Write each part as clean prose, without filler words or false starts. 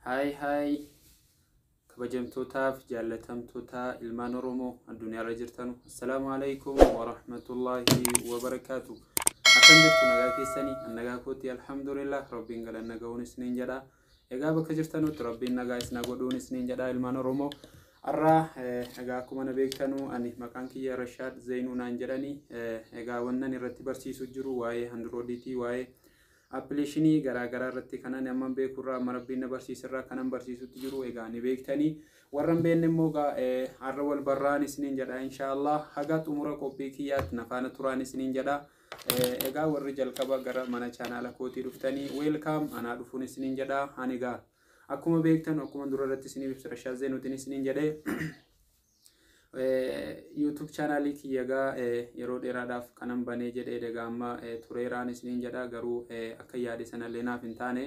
Haay haay, kabajamtootaaf jaallatamtoota ilmaan Oromoo addunyaarra jirtanu, assalaamu alaikum warahmatullaahi wabarakaatu. Akkam jirtu? Nagaa keessanii? Nagaa kootti, alhamdulillah, rabbiin galanna ga'uun isiniin jedha. Egaa bakka jirtanutti rabbiin nagaa isina godhuun isiniin jedha. Ilmaan Oromoo, har'a egaa akkuma na beektanu ani maqaan kiyya Rashaad Zeenuu naan jedhani. Egaa wannan irratti barsiisuu jiru waa'ee Androidiitii, waa'ee appilikeeshinii garaagaraa irratti kanan amma beekurraa, amma rabbiin na barsiisirraa kanan barsiisutti jiru. Egaa ni beektanii, warra hin beekne immoo egaa har'a wal barraan isiniin jedha. Inshaallah haga xumura qophii kiyyaatti na faana turaan isiniin jedha. Egaa warri jalqaba gara mana chaanaala kootii dhuftanii, welcome, anaa dhufuun isiniin jedha. Ani egaa akkuma beektan, akkuma dura irratti isiniif ibsa, Rashaad Zeenuutiin isiniin jedhee, YouTube chaanaalii kiyya egaa yeroo dheeraadhaaf kanan banee jedhee egaa amma tureeraan isiniin jedha. Garuu akka yaade sanallee naaf hin taane.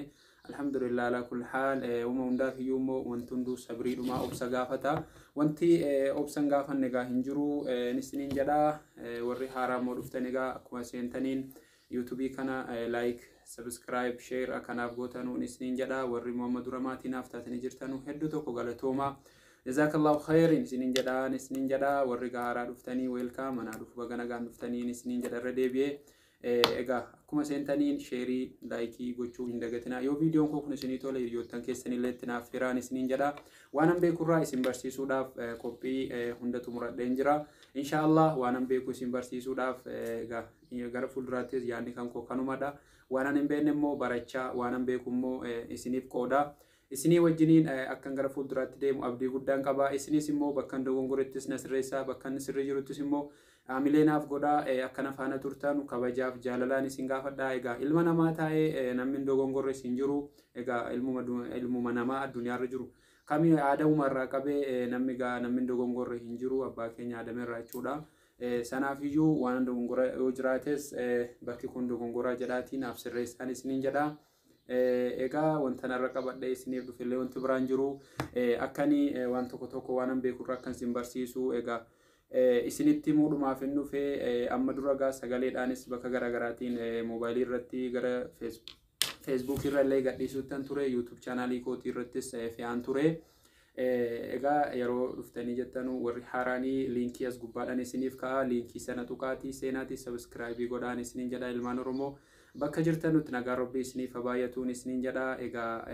Alhamdulillah ala kull haal. Uma hundaaf iyyuu immoo wanti hunduu sabriidhuma, obsa gaafata. Wanti obsan gaafanne egaa hin jiru isiniin jedha. Warri haaraa immoo dhuftan egaa akkuma seentaniin YouTubeii kana like, subscribe, share akkanaaf gootanuun isiniin jedha. Warri immoo amma dura maatii naaf taatanii jirtanu, hedduu tokko galatoomaa, jazakallahu khairin isiniin jedha isiniin jedha. Warri haaraa dhuftanii, welcome, anaa dhufu, baga nagaan dhuftanii isiniin jedha. Irra deebi'ee egaa akkuma seentaniin shareii, likeii gochuu hin dagatinaa. Yoo viidiyoon koo kun isinii tole, hiriyoottan keessanillee itti naaf hiraan isiniin jedha. Waanan beekurraa isin barsiisuudhaaf qophii hunda xumuradheen jira. Inshaallah waanan beeku isin barsiisuudhaaf egaa gara fuulduraattis yaadni kan koo kanumadha. Waanan hin beekne immoo barachaa, waanan beeku immoo isiniif qooda. Isinii wajjiniin akkan gara fuulduraatti deemu abdii guddaan qaba. Isinis immoo bakka dogongorettis na sirreessaa, bakka sirrii jiruttis immoo haamilee naaf godhaa. Akkana faana turtan kabajaaf jaalalaan isin gaafadha. Egaa ilma namaa taa'ee namni hin dogongorre isin jiru. Egaa ilmuma namaa addunyaarra jiru. Kami aadamuma irraa qabee namni egaa namni hin dogongorre hin jiru, abbaa keenya aadamerraa jechuudha. Sanaafiyyuu waan dogongora yoo jiraates bakki kun dogongoraa jedhaatii naaf sirreessaan isiniin jedha. Egaa wanta narra qabadhee isiniif dhufillee wanti biraan jiru, akkani waan tokko tokko waan beekurraa akkan isin barsiisu egaa isinitti himuudhumaaf hin dhufe. Amma dura egaa sagaleedhaanis bakka garaagaraatiin moobaayilii irratti, gara Facebookii irra illee gadhiisuuttan ture, YouTube chaanaalii kootii irrattis fe'aan ture. Egaa yeroo dhuftanii jettanu, warri haaraanii, linkii as gubbaadhaan isiniif ka'a. Linkii sana tuqaatii seenaatii subscribeii godhaan isiniin jedha. Ilmaan Oromoo bakka jirtanutti nagaa rabbii isiniif baay'atuun isiniin jedha. Egaa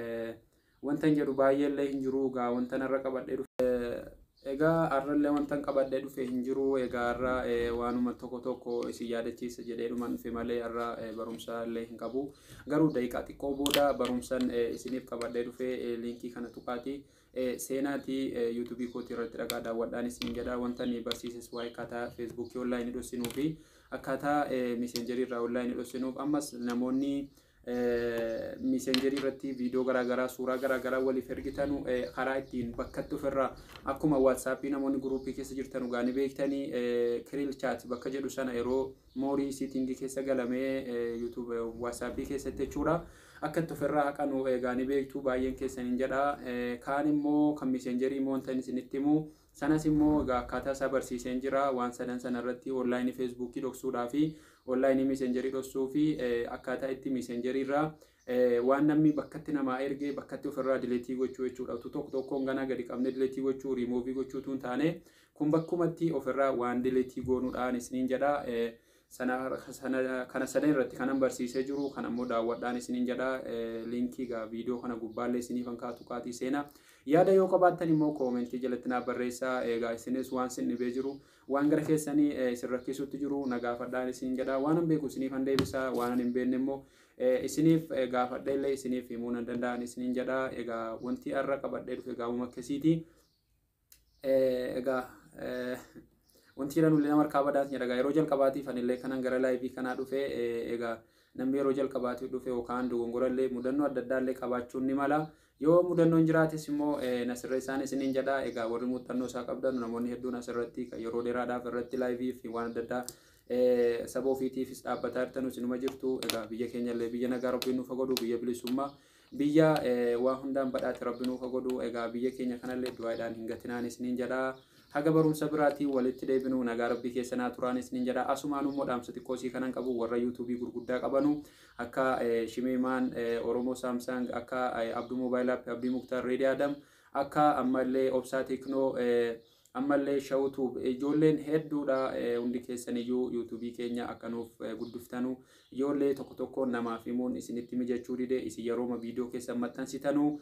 wanta hin jedhu baay'eellee hin jiru. Egaa wanta narra qabadhee dhufe, egaa har'allee wanta qabadhee dhufe hin jiru. Egaa har'a waanuma tokko tokko isin yaadachiisa jedhee dhuman dhufe malee har'a barumsa illee hin qabu. Garuu daqiiqaa xiqqoo booda barumsan isiniif qabadhee dhufe, linkii kana tuqaatii seenaatii YouTubeii kootii irratti dhaqaa daawwadhaan isin jedha. Wanta inni barsiises waa'ee akkaataa Facebookii onlineii dhossinuu fi akkaataa Messengerii irraa onlineii dhossinuuf, ammas namoonni Messengerii irratti viidiyoo garaagaraa, suuraa garaagaraa waliif ergitanu karaa ittiin bakkatti ofirraa, akkuma WhatsAppii namoonni groupii keessa jirtanu gaanii beektanii, clear chat bakka jedhu sana yeroo more settingii keessa galamee YouTube WhatsAppii keessatti jechuudha. Akka itti ofirraa haqanu egaa ni beektu baay'een keessan hin jedha. Kaan immoo kan Messengerii immoo wanta isinitti himu sanas immoo egaa akkaataa isaa barsiiseen jira. Waan sadan sana irratti, onlineii Facebookii dhoksuudhaa fi onlineii Messengerii dhoksuu fi akkaataa itti Messengerii irraa waan namni bakkatti namaa ergee bakkatti ofirraa deleteii gochuu jechuudha. Utuu tokko tokkoon ganaa gadi qabnee deleteii gochuu, riimuuvii gochuu tun taane, kun bakkumatti ofirraa waan deleteii goonuudhaan isiniin jedha. Sana kana sadan irratti kanan barsiisee jiru kan ammoo daawwadhaan isiniin jedha. Linkii gaa viidiyoo kana gubbaallee isiniif kan kaa'atu qaatii seenaa. Yaada yoo qabaattan immoo commentii jalatti naaf barreessaa. Egaa isinis waan sin dhibee jiru, waan gara keessanii isin rakkisutti jiru na gaafadhaan isiniin jedha. Waan an beeku isiniif an deebisa, waan an hin beekne immoo isiniif gaafadha illee isiniif himuu nan danda'an isiniin jedha. Egaa wanti har'a qabadhee dhufe gaafuma akkasiiti. Egaa wanti jedhan illee nama harkaa badaas jedha. Yeroo jalqabaatiif anillee kanan gara liveii kanaa dhufe, egaa namni yeroo jalqabaatiif dhufe yookaan dogongora illee, mudannoo adda addaa illee qabaachuun ni mala. Yoo mudannoon jiraates immoo nasirra isaan isiniin jedha. Egaa warri muuxannoo isaa qabdan, namoonni hedduun asirratti kan yeroo dheeraadhaaf irratti liveii fi waan adda addaa saba ofiitiifis dhaabbataa jirtan isinuma jirtu. Egaa biyya keenya illee biyya nagaa rabbiin nuuf godhu, biyya bilisummaa, biyya waa hundaan badhaate rabbi nuuf godhu. Egaa biyya keenya kanallee du'aadhaan hin gatinaan isiniin jedha. Haga barumsa biraatiin walitti deebinu nagaa rabbii keessa naa turaan isiniin jedha. Asumaan immoo dhaamsa xiqqoo sii kanan qabu warra yuutuubii gurguddaa qabanu akka Shimeemaan Oromoo Saamsaang, akka Abduu Moobaayil App, Abdii Muktaar, Reedii Adam, akka ammallee Obsaa Teeknoo, ammallee Shawutuub, ijoolleen hedduudha. Hundi keessaniyyuu yuutuubii keenya akka nuuf guddiftanu ijoollee tokko tokkoon namaaf himuun isinitti mijachuu dide. Isin yerooma viidiyoo keessan maxxansitanu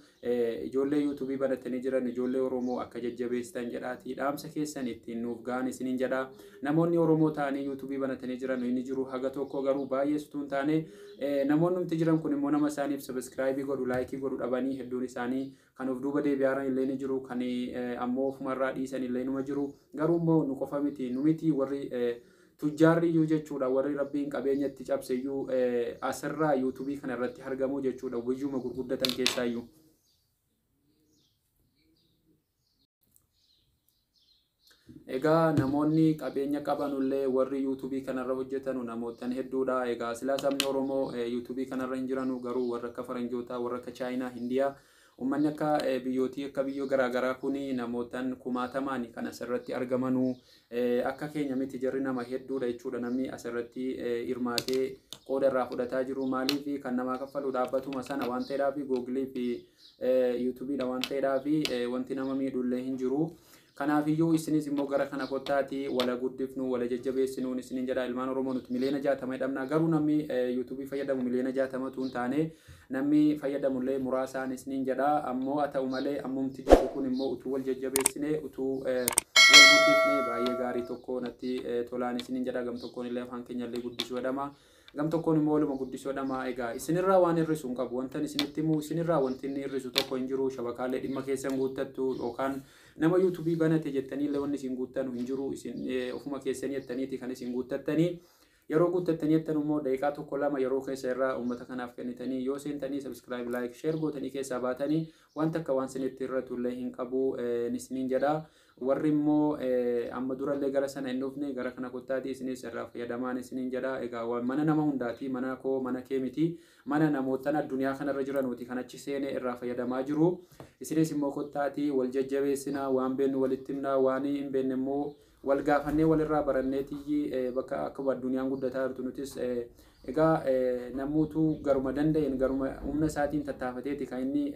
ijoollee yuutuubii banatanii jiran, ijoollee Oromoo akka jajjabeessitan jedhaati dhaamsa keessan ittiin nuuf ga'an isiniin jedha. Namoonni Oromoo ta'anii yuutuubii banatanii jiran inni jiru haga tokko, garuu baay'ee sutuu hin taane. Namoonni nuti jiran kun immoo nama isaaniif sabiskiraayibii godhu, laayikii godhu dhabanii hedduun isaanii kan of duuba deebi'aaran illee ni jiru, kan ammoo ofumarraa dhiisan illee numa jiru. Garuu immoo nu qofa miti, nu miti, warri tujjaarri iyyuu jechuudha, warri rabbiin qabeenya itti cabse iyyuu asirraa yuutuubii kana irratti argamu jechuudha, guyyuma gurguddatan keessaayyuu. Egaa namoonni qabeenya qabanullee warri yuutuubii kanarra hojjetanu namootan hedduudha. Egaa silaa sabni Oromoo yuutuubii kanarra hin jiranu, garuu warra akka faranjootaa, warra akka Chaayinaa, Hindiyaa, uummanni akka biyyootii akka biyyoo garaagaraa kuni namootan kumaatamaan kan asirratti argamanu akka keenya miti, jarri nama hedduudha jechuudha. Namni asirratti hirmaatee qooda irraa fudhataa jiru maaliif kan namaa kaffalu dhaabbatuma sana waan ta'eedhaaf, googilii fi yuutuubiidha waan ta'eedhaaf, wanti nama miidhullee hin jiru. Kanaafiyyuu isinis immoo gara kana kottaatii wala guddifnu, wala jajjabeessinuun isiniin jedha. Ilmaan Oromoo nuti miliyoona 60 hidhamna, garuu namni yuutuubii fayyadamu miliyoona 60tu hin taane, namni fayyadamullee muraasaan isiniin jedha. Ammoo haa ta'u malee ammumti jiru kun immoo utuu wal jajjabeessine, utuu wal guddifne baay'ee gaarii tokko natti tolaan isiniin jedha. Gam tokkoon illee afaan keenya illee guddisuu jedhama. Gam tokkoon immoo waluma guddisuu jedhama. Egaa isinirraa waan hir'isu hin qabu. Wantan isinitti himu isinirraa wanti inni hir'isu tokko hin jiru. Shabakaalee dhimma keessan guuttattu yookaan nama yuutuubii banate jettanii illee wanni isin guuttanu hin jiru. Isin ofuma keessanii jettaniiti kan isin guuttattanii. Yeroo guuttattanii jettan immoo daqiiqaa tokko lama yeroo keessa irraa uummata kanaaf kennitanii yoo seentanii sabiskiraayib, laayik, sheer gootanii keessaa baatanii wanta akka waan isinitti irratu illee hin qabu isiniin jedha. Warri immoo amma durallee gara sana hin dhufne gara kana kottaatii isinis irraa fayyadamaan isiniin jedha. Egaa mana nama hundaati, mana koo mana kee miti, mana namootan addunyaa kanarra jiranuuti kan achi seenee irraa fayyadamaa jiru. Isinis immoo kottaatii wal jajjabeessinaa, waan beennu walitti himnaa, waan hin beekne immoo wal gaafannee walirraa baranneetiyyi bakka akka addunyaan guddataa jirtu nutis egaa namoota garuma danda'een garuma humna isaatiin tattaafateeti kan inni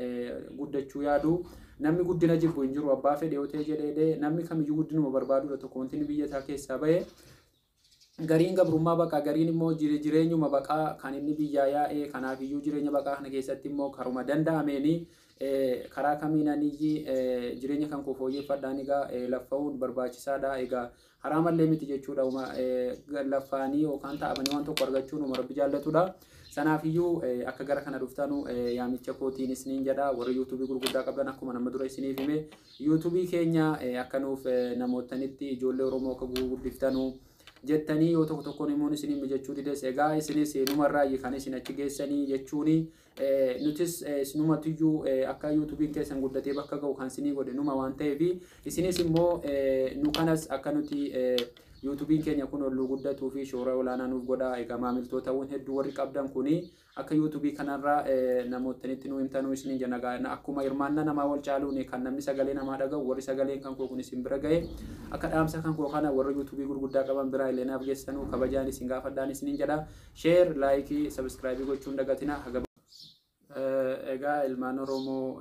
guddachuu yaadu. Namni guddina jibbu hin jiru, abbaa fedhe yoo ta'e jedhee namni kamiyyuu guddinuma barbaadudha. Tokko wanti inni biyya isaa keessaa bahe gariin gabrummaa baqaa, gariin immoo jireenyuma baqaa kan inni biyyaa yaa'e. Kanaafiyyuu jireenya baqaa kana keessatti immoo karuma danda'ameeni karaa kamiinaniyyi jireenya kan koo fooyyeffadhaan egaa laffa'uun barbaachisaadha. Egaa haraamallee miti jechuudha, laffaanii yookaan taa'amanii waan tokko argachuun uma rabbi jaallatudha. Sanaafiyyuu akka gara kana dhuftanu yaamicha kootiin isiniin jedha. Warri yuutuubii gurguddaa qabdan akkuma nama dura isiniif hime yuutuubii keenya akka nuuf namootanitti ijoollee Oromoo akka gurguddiftanu jettanii yoo tokko tokkoon immoo isiniin mijachuu dides, egaa isinis numarraa kan isin achi geessanii jechuuni, nutis numatuyyuu akka yuutuubiin keessan guddatee bakka ga'u kan isinii godhe numa waan ta'eef, isinis immoo nu kanas akka nuti yuutuubiin keenya kun ol guddatuu fi shoora olaanaa nuuf godha. Egaa maamiltootawwan hedduu warri qabdan kuni akka yuutuubii kanarraa namootanitti nu himtanuu isiniin jenna. Akkuma hirmaannaa namaa wal caaluun kan namni sagalee namaa dhaga'u, warri sagaleen kan koo kun isin bira ga'e akka dhaamsa kan koo kana warra yuutuubii gurguddaa qaban biraa illee naaf geessanuu kabajaan isin gaafadhaan isiniin jedha. Sheer, laayikii, sabiskiraayibii gochuun dagatina. Egaa ilmaan Oromoo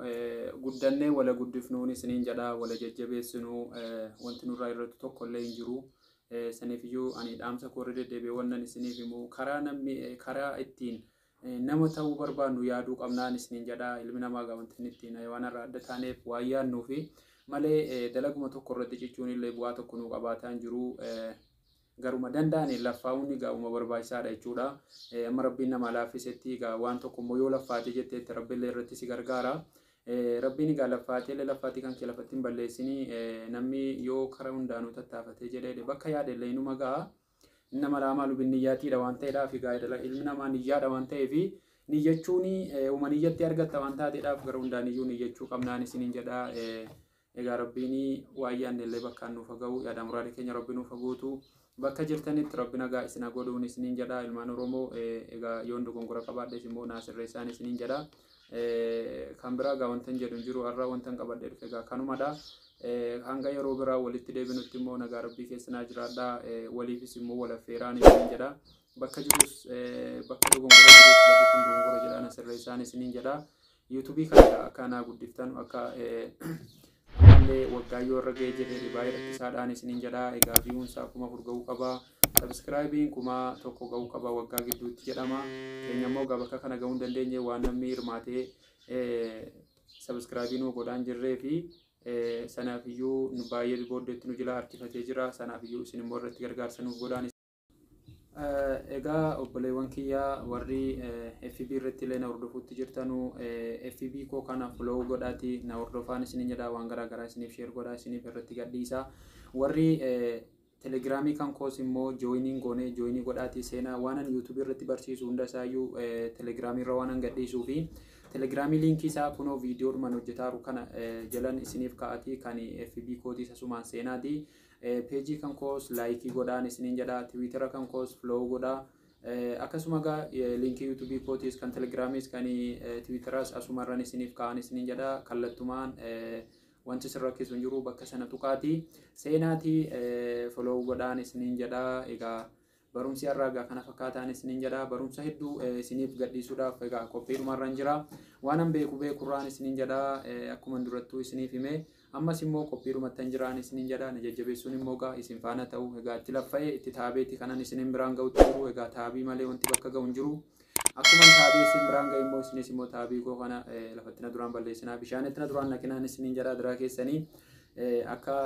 guddannee wala guddifnuun isiniin jedha, wala jajjabeessinuu, wanti nurraa irratti tokko illee hin jiru. Saniifiyyuu ani dhaamsa koo irra deddeebi'ee wannan isiniif himu karaa namni karaa ittiin nama ta'uu barbaannu yaaduu qabnaan isiniin jedha. Ilmi namaa egaa wanti inni ittiin waan irraa adda taaneef waan yaadnuufi malee dalaguma tokko irratti cichuun illee bu'aa tokko nuu qabaataa hin jiru. Garuma danda'aniin laffaa'uun egaa uma barbaachisaadha jechuudha. Amma rabbiin nama laaffisetti egaa waan tokko immoo yoo laffaate jetteetti rabbiillee irratti si gargaara. Rabbiin egaa laffaatee illee laffaatii kan kee lafatti hin balleessinii, namni yoo karaa hundaanuu tattaafatee jedhee bakka yaade illee inuma ga'a. Nama laamaa binniyyaatiidha waan ta'eedhaaf, egaa ilmi namaa niyyaadha waan ta'eef niyyachuun uma niyyatti argatta waan taateedhaaf gara hundaaniyyuu niyyachuu qabnaan isiniin jedha. Egaa rabbiin waan yaadne illee bakkaan nuuf ga'u, yaada muraada keenya rabbi nuuf guutu. Bakka jirtanitti rabbi nagaa isin godhuun isiniin jedha ilmaan Oromoo. Egaa yoon dogongora qabaadhes immoo naa sirreessaan isiniin jedha. Kan biraa egaa wantan jedhu hin jiru, har'a wantan qabadhee dhufe egaa kanumadha. Hanga yeroo biraa walitti deebinutti immoo nagaa Rabbii keessa naa jiraadhaa. Waliifis immoo wal affeeraan isiniin jedha. Bakka jirus, bakka dogongora jirus, bakki kun dogongora jedhaan asirra isaan isiniin jedha. Yuutuubii kana akka naa guddiftan, akka ammallee waggaa yoo irra ga'ee jedhee baay'ee rakkisaadhaan isiniin jedha. Egaa viewn isaa 4000 ga'uu qaba. Subscribe-iin 1000 ga'uu qaba waggaa gidduutti jedhama. Keenya immoo egaa bakka kana ga'uu hin dandeenye, waan namni hirmaatee subscribe nuu godhaan jirree fi sanaaf iyyuu nu baay'ee booddeetti nu jala harkifatee jira. Sanaaf iyyuu isin immoo irratti gargaarsa nuuf godhaan. Egaa obboleewwan kiyyaa, warri FB irratti illee na hordofuutti jirtanu, FB koo kana follow godhaati na hordofaan isiniin jedha. Waan garaa garaa isiniif share godhaa, isiniif irratti gadhiisa. Warri telegiraamii kan koos immoo join-iin goone, join godhaati seenaa. Waan yuutuubii irratti barsiisu hunda isaayyuu telegiraamii irra waan gadhiisuu fi telegiraamii liinkii isaa kunoo viidiyoodhumaan hojjetaaru kana jalan isiniif ka'atii, kan FB kootii asumaan seenaati. Peejii kan koos like godhaan isiniin jedha. Tiwiitara kan koos follow godhaa. Akkasuma egaa liinkii yuutuubii kootiis, kan telegiraamiis, kan tiwiitaraas asumarran isiniif ka'an isiniin jedha. Kallattumaan wanti isin rakkisu hin jiru, bakka sana tuqaatii seenaatii follow godhaan isiniin jedha. Egaa barumsi har'aa egaa kana fakkaataan isiniin jedha. Barumsa hedduu isiniif gadhiisuudhaaf egaa qophiidhumarran jira. Waan beeku beekurraan isiniin jedha. Akkuma durattuu isiniif hime, ammas immoo qophiidhumattan jiraan isiniin jedha. Na jajjabeessuun immoo egaa isin faana ta'u. Egaa itti laffa'ee itti taabeetti kanan isinin biraan ga'utti jiru. Egaa taabii malee wanti bakka ga'u hin jiru. Akkuma taabii isin biraan ga'e immoo isinis immoo taabii koo kana lafatti na duraan balleessinaa, bishaanitti na duraan naqinaan isiniin jedha. Diraa keessanii akka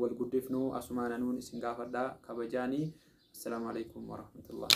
wal guddifnu asumaan anuun isin gaafadhaa kabajaanii. Assalaamu alaikum warahmatullah.